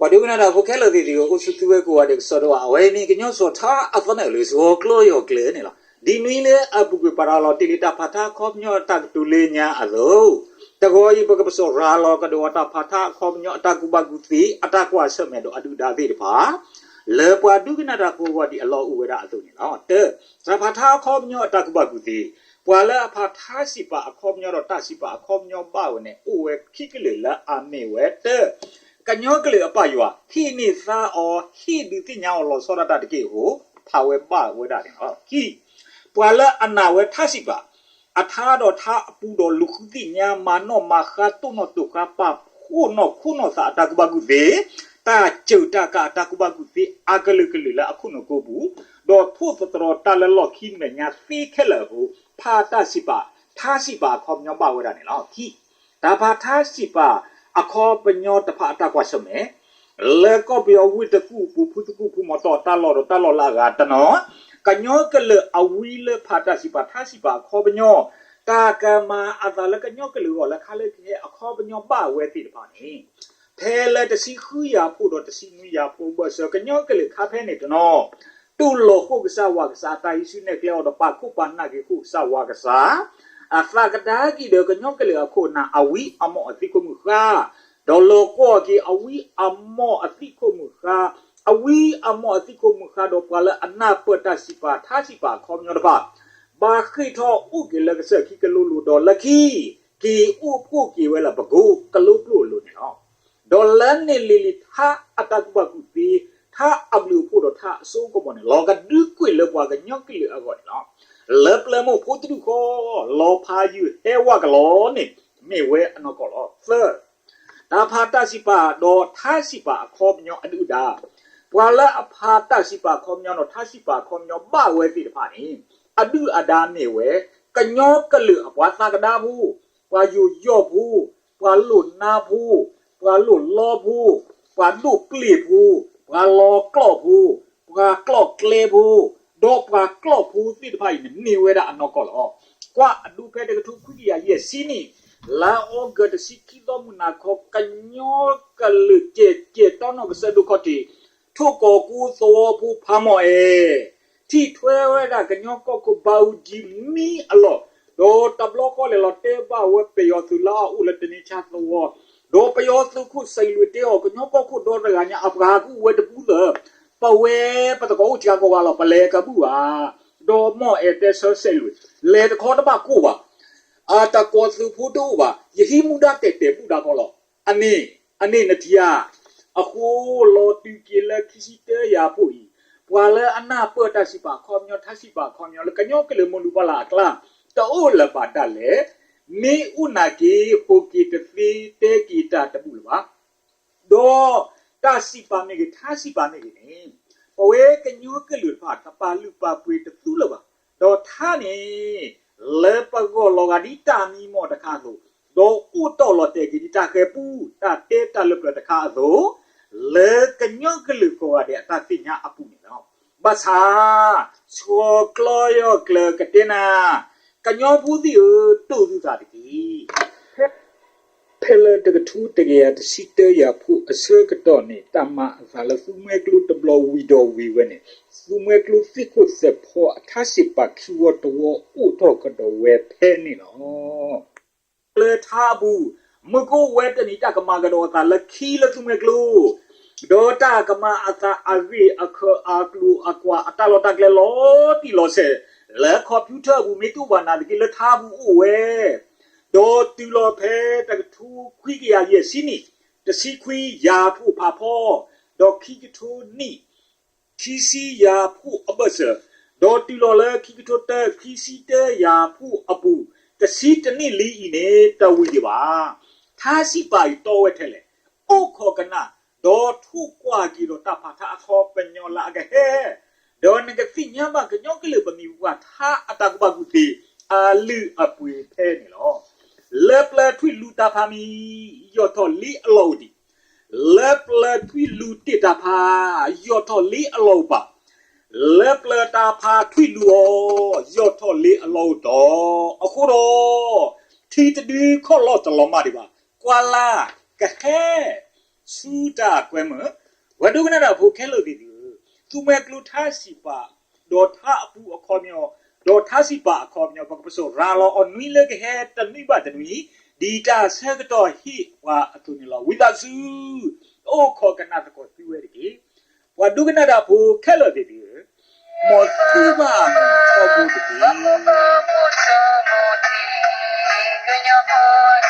ပှၤဒိကနၣ်တၢ်ဖိခဲလၢာ်သ့ၣ်တဖၣ် အိၣ်ဆူၣ်သုဝဲကိးဂၤဒဲးကစီဒီး အဝဲမ့ၢ်ကညီစီၤထါအသီနၢၣ်လၢ စှီၤကျီယီၢ်ကျဲၤန့ၣ်လီၤ. ဒ်နွံလၢအပူၤကွံာ် ပာ်တ့ၢ်လံတၢ်ဖးထါအခီပညီအတၢ်ကတိၤလၢညါအသိး, တဂီၤအံၤ ပကပစီၤရၤလီၤကဒီးတၢ်ဖးထါအခီပညီအတၢ်ကူၣ်ဘၣ်ကူၣ်သ့ အတၢ်ကွၢ်ဆၢၣ်မဲာ်ဒီးအဒုၣ်အဒါသ့ၣ်တဖၣ် လၢပှၤဒိကနၣ်တၢ်ဖိအဂီၢ်ဒ်အလီၢ်အိၣ်ဝဲဒၣ်အသိးန့ၣ်လီၤ. တၢ, တၢ်ဖးထါအခီပညီအတၢ်ကူၣ်ဘၣ်ကူၣ်သ့, ပှၤလၢအဖးထါစံးပာ်အခီပညီဒီးတၢ်စံးပာ်အခီပညီဘၣ်ဝဲန့ၣ် အိၣ်ဝဲခံကလုာ်လၢအမ့ၢ်ဝဲ တၢ, ကညီကလုာ်အပၢ်ယွၤ ဟ့ၣ်န့ၢ်သါအီၤ ဟ့ၣ်ဒုးသ့ၣ်ညါအီၤလီၤဆီဒၣ်တၢ်တက့ၢ်အဃိ ဖးဝဲဘၣ်ဝဲဒၣ်န့ၣ်လီၤ. ခံ, ပှၤလၢအနာ်ဝဲထါစံးပာ် အထါဒီးထါအပူဒီးလူၤဃုသ့ၣ်ညါ မၤနီၣ်မၤဃါ တိၢ်နီၣ်တိၢ်ဃါ ပာ်ဖှိၣ်နီၣ်ခိနီၣ်သးအတၢ်ကူၣ်ဘၣ်ကူၣ်သ့, တၢ်စၢၢ်တၢ်ကးအတၢ်ကူၣ်ဘၣ်ကူၣ်သ့ အကလုာ်ကလုာ်လၢအခိၣ်နူာ်ကိးပူၤ, ဒီးထိၣ်သတြီၤတၢ်လၢလီၢ်ခံမဲာ်ညါသ့ခဲလၢာ်အဃိ ဖးတၢ်စံးပာ် ထါစံးပာ်အခီပညီဘၣ်ဝဲဒၣ်န့ၣ်လီၤ. ခံ, တၢ်ဖးထါစံးပာ်အခီပညီတဖၣ်အတၢ်ကွၢ်ဆၢၣ်မဲာ် လၢကီၢ်ပယီၤဝ့ၢ်တကူၣ်အပူၤ ဖုသကူၣ်ဖုမီၤတီၢ်အတၢ်လီၢ်ဒီးတၢ်လီၢ်လၢအဂၤတနီၤ, ကညီကလုာ်အဝံလၢဖးတၢ်စံးပာ်ထါစံးပာ်အခီပညီ, တၢ်ကမၤအသးလၢကညီကလုာ်အဂီၢ်လၢခါလၢကဟဲအခီပညီဘၣ်ဝဲသ့ၣ်တဖၣ်န့ၣ်, ဖဲလၢတဆံဃုယၤဖှိၣ်ဒီးတဆံနွံယၤဖှိၣ်အဘၢၣ်စၢၤ ကညီကလုာ်ခါဖဲန့ၣ်တနီၤ တူၢ်လိာ်ဃိၣ်ကစၢ်ဝၤကစၢ် တၢ်ဟံးစုနဲၣ်ကျဲအီၤဒီးပာ်ခိၣ်ပာ်နၢ်က့ၤဃိၣ်ကစၢ်ဝၤကစၢ်, အသးကဒါက့ၤဒီးကညီကလုာ်အခိၣ်အနၢ် အဝံအမီၢ်အသံးခိၣ်မုၢ်ဃါ, ဒီးလီၤကွီၢ်က့ၤအဝံအမီၢ်အသံးခိၣ်မုၢ်ဃါ, အဝံအမီၢ်အသံးခိၣ်မုၢ်ဃါဒီးပှၤလၢအနၢ်ပၢၢ်တၢ်စံးပာ်ထါစံးပာ်အခီပညီတဖၣ် ဘၣ်ဃ့ၢ်ထီၣ်အိၣ်က့ၤလၢကစၢၢ်ခံကလိလိၤဒီးလၢခံ က့ၤအိၣ်ဖှိၣ်က့ၤဝဲလၢပကိကလိပျိၢ်အလိၤန့ၣ်လီၤ. ဒီးလၢန့ၣ်လံၤလံၤ ထါအတၢ်ကူၣ်ဘၣ်ကူၣ်သ့, ထါအဘျုးအဖှိၣ်ဒီးထါအစိကမီၤန့ၣ် လီၤကဒုကွံာ်လၢပှၤကညီကလုာ်အဂီၢ်န့ၣ်လီၤ. လၢပျၢၤမိၢ်ဖိတဒူၣ်ဃီ လီၤဖးယုၢ်ဟဲဝးကလီန့ၣ် မ့ၢ်ဝဲအနီၢ်ကီၢ်လီၤ. သၢ, တၢ်ဖးတၢ်စံးပာ်ဒီးထါစံးပာ်အခီပညီအဒုၣ်အဒါ, ပှၤလၢအဖးတၢ်စံးပာ်အခီပညီဒီးထါစံးပာ်အခီပညီဘၣ်ဝဲသ့ၣ်တဖၣ်န့ၣ် အဒုၣ်အဒါမ့ၢ်ဝဲ ကညီကလုာ်အပှၤသးကဒါဖိ, ပှၤယူးယီၣ်ဖိ, ပှၤလိၣ်နါဖိ, ပှၤလိၣ်လီဖိ, ပှၤဒိၣ်ပျ့ၢ်ဖိ, ပှၤလီၤကျီၢ်ဖိ, ပှၤကျီၢ်ကျဲဖိ, ဒီးပှၤကျီၢ်ဖိသ့ၣ်တဖၣ်အံၤန့ၣ် မ့ၢ်ဝဲဒၣ်အနီၢ်ကီၢ်လီၤ. ကွၢ်အဒိဖဲတကထိခွံကယၤယဲၢ်ဆံနံၣ်, လါအီကူးတဆံခံသီမုၢ်နၤခီ ကညီကလုာ်ကဲၣ်ကဲၣ်တီနီၣ်ကစၢၢ်ဒိၣ်ခီၣ်ထံး ထိၣ်ကီၤကိသဝီဖိဖးမီၢ်အဲၣ် ထံၣ်ထွဲဝဲဒၣ်ကညီကီၢ်ခိၣ်ဘးအူကၠံမံအလီၢ်, ဒီးတဘျီဃီလဲၤလီၤတဲဘၣ်ဝဲပယီၤသုးလၢအအိၣ်လၢတနံၤဆါသဝီ, ဒီးပယီၤသုးခိၣ်စံးလွံၢ်တဲအီၤ ကညီကီၢ်ခိၣ်ဒီတဂၤညါအပှၤကအိၣ်ဝဲတပူၤလၢၤ, ပဝဲပသကိးအိၣ်စှၤကီးဝဲလီၤ ပလဲၤကဘူၣ်ဧါ. ဒီးမီၢ်အဲၣ်တဲဆၢစံးလွံၢ်, လဲၤတခီတဘၣ်ကိၢ်ဘၣ် အတကိးသုးဖိတအိၣ်ဘၣ်, ယဟံးမူဒါတဲာ်တဲာ်ဘူၣ်ဒါခီလီၤ. အန့ၣ်, အန့ၣ်နထံၣ်ဧါ. အဃိလီၤတုၤက့ၤလၢခံဆံတၢယၤဖှိၣ်အံၤ, ပှၤလၢအနၢ်ပၢၢ်တၢ်စံးပာ်အခီပညီ ထါစံးပာ်အခီပညီလၢကညီကလုာ်မိၢ်လုၢ်ပၢ်လၢ်အကျါ, တအိၣ်လၢၤဘၣ်ဒၣ်လဲာ်, မ့ၢ်အိၣ်နာ်က့ၤ ဃိးက့ၤတသ့ တဲက့ၤတၢ်တဘူၣ်လၢၤဘၣ်. ဒီးတၢ်စံးပာ်မ့ၢ်ဂ့ၤ ထါစံးပာ်မ့ၢ်ဂ့ၤန့ၣ်, ပဝဲကညီကလုာ်တဖၣ် တပာ်လုၢ်ပာ်ပှ့ၤတသူလၢၤဘၣ်. ဒီးထါန့ၣ် လၢပဂီၢ်လီၤဂာ်ဒ်တၢ်မံမီၢ်တခါအသိး, ဒီးအိၣ်တီၢ်လီၤတဲာ်က့ၤဒ်တၢ်ဃဲၤပူ တၢ်တဲတၢ်လၢပျၢၤတခါအသိး, လၢကညီကလုာ်ကိးဂၤဒဲးအတၢ်သ့ၣ်ညါအပူၤန့ၣ်လီၤ. ဘၣ်ဆၣ်, ဆှီကျီယီၢ်ကျၢၤကတဲနၤ, ကညီဖိသ့ၣ်ဧၢ, တိၢ်သုသးတက့ၢ်. ဖဲလၢတကထိတကယၤတဆံတၢယၤဖှိၣ်အဆၢကတီၢ်န့ၣ် တၢ်မၤအသးလၢသူမှဲကျိတဘျီဝံၤဒီးဝံၤဝဲန့ၣ်, သူမှဲကျိသ့ၣ်ခိၣ်သဲးဖီအထါစံးပာ်ခံဝီတဝီအိၣ်ထီၣ်ကဒီးဝဲဖဲန့ၣ်လီၤ. လၢထါအပူၤ, မုၢ်ကအိၣ်ဝဲတနံၤတၢ်ကမၤကဒီးအသးလၢခံလၢသူမှဲကျိ ဒီးတၢ်ကမၤအသးအဂ့ၢ်အခၢးအကျိၤအကွာ်အတၢ်လီၢ်တၢ်ကျဲလီၤတံၢ်လီၤဆဲး, လၢ computer အပူၤမ့ၢ်တအိၣ်ဘၣ်နာ်သက့ လၢထါအပူၤအိၣ်ဝဲ, ဒီးတုၤလီၤဖဲတကထိခွံကယၤယဲၢ်ဆံနံၣ်, တဆံခွံယၤဖှိၣ်ဖးဖီ, ဒီးခံကထိနံၣ်, ခံဆံယၤဖှိၣ်အဘၢၣ်စၢၤ, ဒီးတုၤလီၤလၢခံကထိတၢ ခံဆံတၢယၤဖှိၣ်အပူၤ, တဆံတနံၣ်လံအံၤန့ၣ် တဝံၤဒံးဘၣ်. ထါစံးပာ်အံၤတီဝဲထဲလဲၣ်, အိၣ်ခိးကနၣ်, ဒီးထိၣ်ကွၢ်က့ၤဒီးတၢ်ဖးထါအခီပညီလၢအကဟဲ, ဒီးနကသ့ၣ်ညါဘၣ်ကညီကလုာ်ပမံၤပပှၢ်ထါအတၢ်ကူၣ်ဘၣ်ကူၣ်သ့ အလုၢ်အပှ့ၤဖဲန့ၣ်လီၤ. လၢပျၢၤထွံၣ်လူၤတၢ်ဖးမံၤ, ယီၢ်ထီၣ်လ့အလီၢ်အိၣ်ဒံး, လၢပျၢၤထွံၣ်လူၤတ့ၢ်တၢ်ဖး, ယီၢ်ထီၣ်လ့အလီၢ်အိၣ်ပၢ်, လၢပျၢၤတၢ်ဖးထွံၣ်လူၤအီၤ, ယီၢ်ထီၣ်လ့အလီၢ်အိၣ်တီၤ, အဃိဒီး, ထံတဒုခီၣ်လီၢ်တလီၤမၢ်ဒံးဘၣ်, ကွၢ်လၢ်ကဟဲ, ဆ ဆူတၢ်ကွဲမုာ်, ပှၤဒိကနၣ်တၢ်ဖိခဲလၢာ်သ့ၣ်သုဧၢ, သုမှဲကျိထါစံးပာ်, ဒီးထါအပူၤအခီပညီ, ဒီးထါစံးပာ်အခီပညီ ပကပစိာ်ရၤလီၤအီၤနွံလၢကဟဲတနွံဘၣ်တနွံ, ဒ်တၢ်ဆၢကတီၢ်ဟ့ၣ်ပှၤအသိးန့ၣ်လီၤ. ဝံသးစူၤ အိၣ်ခိးကနၣ်သကိးသုဝဲတက့ၢ်. ပှၤဒိကနၣ်တၢ်ဖိခဲလၢာ်သ့ၣ်သုဧၢ, မ်သုဘၣ်မုာ်ထီဘိတက့ၢ်.